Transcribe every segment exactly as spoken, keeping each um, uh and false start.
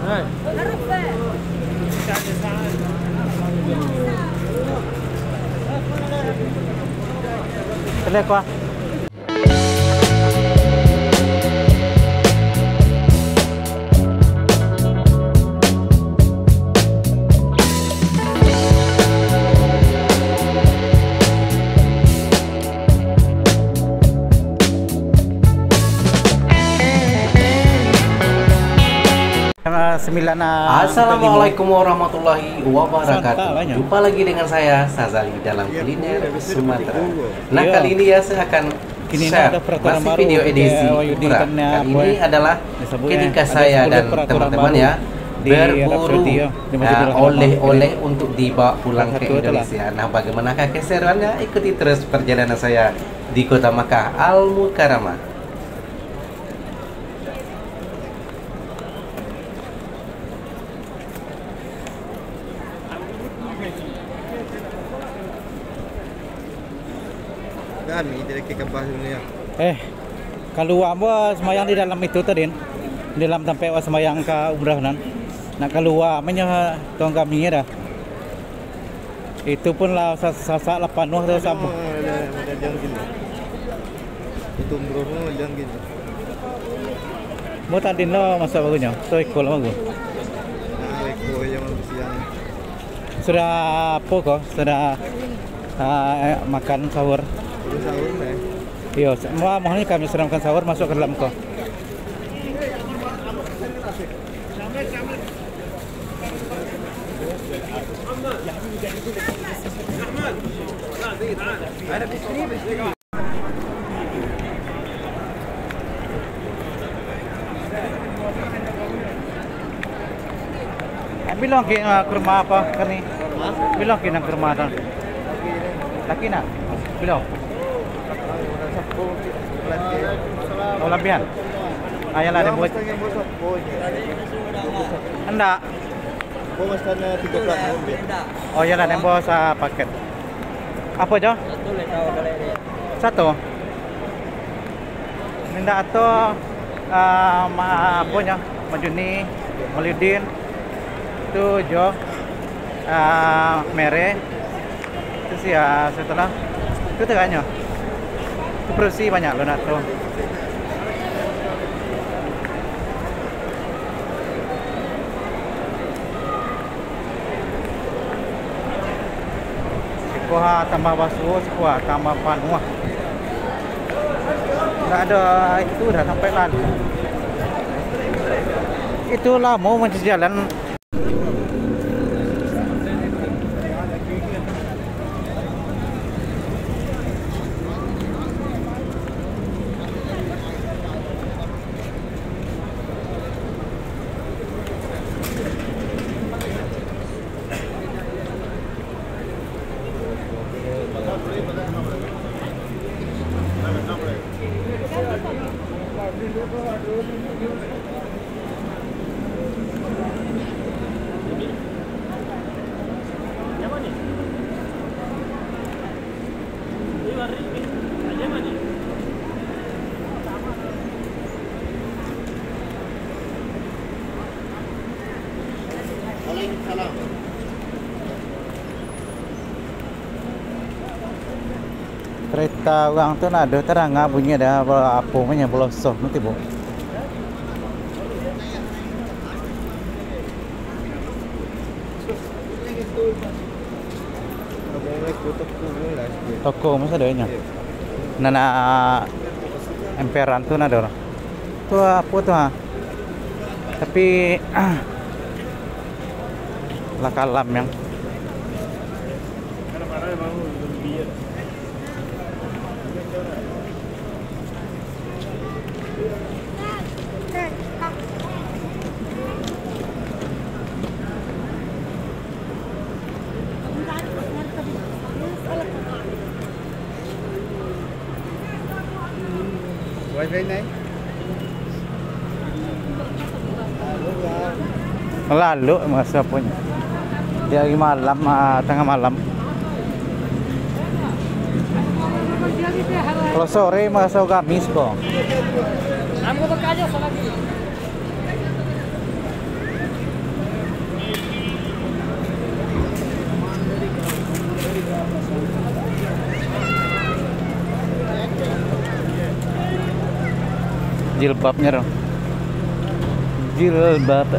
Boleh, kuah. Tanggal sembilan, ah, Assalamualaikum warahmatullahi wabarakatuh. Jumpa lagi dengan saya, Sazali, dalam Kuliner Sumatera. Nah, kali ini ya, saya akan share masih video edisi Kupra. Kali ini adalah ketika saya dan teman-teman ya berburu, ah, oleh-oleh untuk dibawa pulang ke Indonesia. Nah, bagaimanakah keseruannya? Ikuti terus perjalanan saya di Kota Makkah Al Mukarramah. Kami dari ke kapal dunia. Eh, kalua ambo sumbayang di dalam itu tadi, di dalam tampek wak sumbayang ka umrah nan. Nak kalua ambo nyo tuang kami dah. Itu pun lah sa-, sasak lah panuah tu sabu. Itu umroh tu lah gini. Mau tadi lo masuk baru nyo, tu iko lah baru. Nah, iko yang siang. Sudah apo ko? Sudah, ah, eh, makan sahur? Sudah sahur lah, eh. Iyo, sa-, wah, mohon kami sudah makan sahur, masuk ke dalam ko. Bilo ki, ah, kurma apo kini? Bilo ki nan kurma tu? Laki nak? Bilo? Oh, labihan? Ah, iyolah, den buek. Indak. Oh, iyolah, den buek sapaket. Apo jo? Satu. Indak tu, ah, ma-, apo nyo? Majuni, Maulidin. Tu jo, ah, Mere. Tu sia, setelah tu teganyo. Tu produksi banyak lo nak tu. Siko ha tambah basuo, siko ha tambah panuah. Ndak ado itu dah sampai lalu. Itu lamo mancuci jalan. Kareta urang tu nah, ado tadanga bunyi, ado apo nyo, bolosoh tu tibo. Toko masa ado nyo. Nan, ah, emperan tu nah ado. Tu apo tu, ha? Tapi, lah kalam yang. Wifi naik. Lalu masa punyo. Di hari malam, ah, tangah malam. Kalau sore masa Gamis ko. Jilbabnya dong. Jilbab.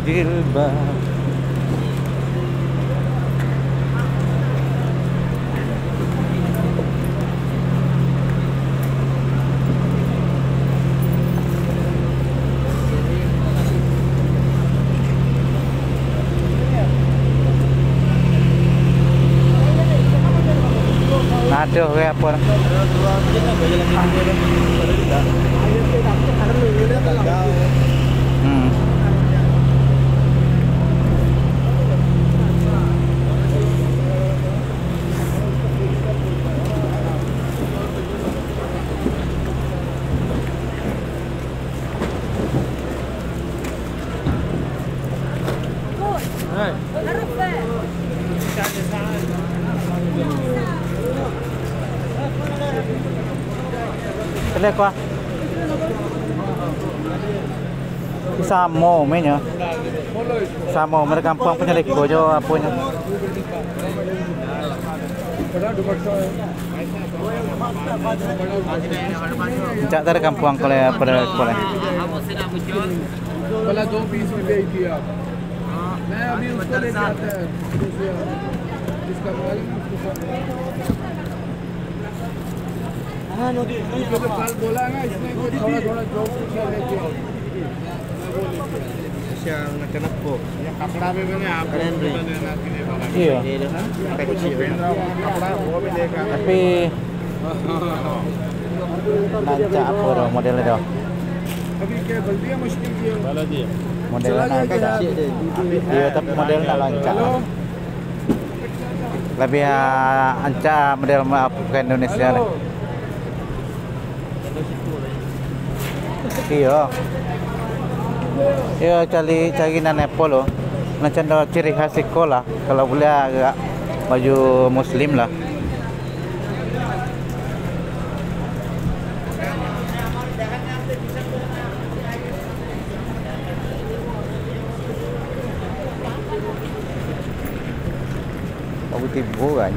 Jilbab. Aduh, kayak apa? Hmm. Pilih kuah. Samo, menyo. Samo, mereka kampuang punyo liko jo aponyo. Cak tadi kampuang kole, pada kole. वाला दो पीस भी भेज दिया। मैं अभी उसको लेके आता है, दूसरे वाला। इसका मालूम है, उसको सब। हाँ, नो, नो, नो, नो। कल बोला ना इसने कि थोड़ा, थोड़ा जो कुछ है लेके आओ। Siya macam apo? Keren, Ri. Iya. Kecil. Tapi rancak apo tu model tu? Model rancak. Iya, tapi model rancak. Lebih, ah, rancak model ma-, Afrika Indonesia lah. Iyo. Iyo, cari, cari nan apo lo. Nan cando ciri khas iko lah. Kalau buliah agak baju muslim lah. Bagus tibo kan.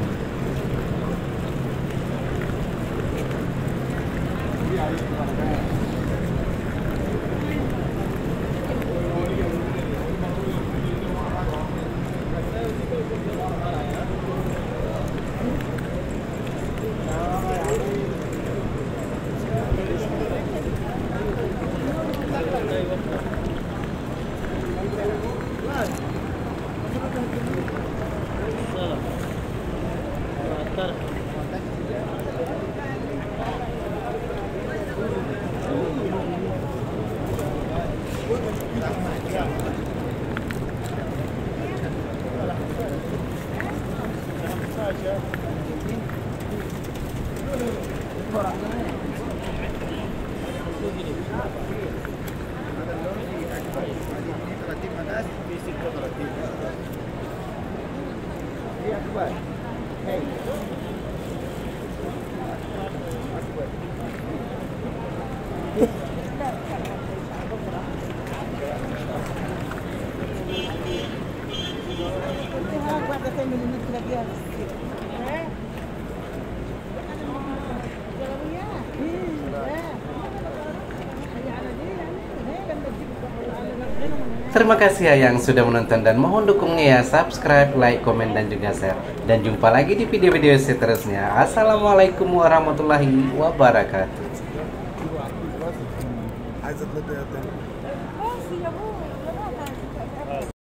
Terima kasih ya yang sudah menonton dan mohon dukungnya ya, subscribe, like, komen, dan juga share. Dan jumpa lagi di video-video seterusnya. Assalamualaikum warahmatullahi wabarakatuh.